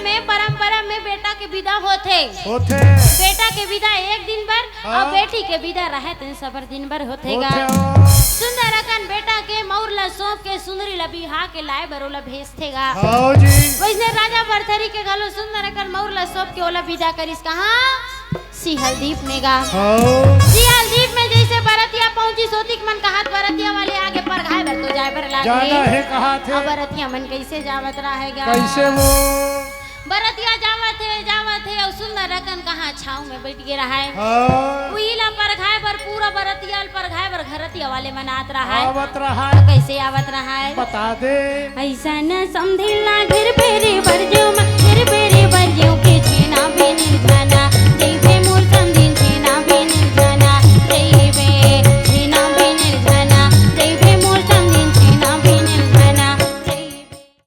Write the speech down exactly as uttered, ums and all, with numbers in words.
में परंपरा में बेटा के विदा होथे। होथे। बेटा के विदा एक दिन बर, हाँ। अउ बेटी के विदा रहे तेन सबर दिन बर होथे गा। होथे। सुंदर अकन बेटा के मउर ला सौंप के सुंदरी ला बिहा के लाए बर ओला भेजथे गा। हाँ जी। वइसने राजा भरथरी के घलो सुंदर अकन मउर ला सौंप के ओला विदा करिस कहाँ? सिहलदीप में गा। हाँ। सिहलदीप में जइसे बरतिया पहुंचिस ओतिक मन कहत बरतिया वाले आगे परघाए बर तो जाए बर लागे। जाना हे कहत हे। अब बरतिया मन कइसे जावत रहे गा? कइसे वो? बरतिया जावत हे, जावत हे, अउ सुंदर अकन कहाँ छाँव में बइठ गे रहय। हाँ। उही ला परघाए बर, पूरा बरतिया ल परघाए बर घरतिया वाले मन आत रहय। आवत रहय। कइसे आवत रहय? बता दे। अइसन समधी लागे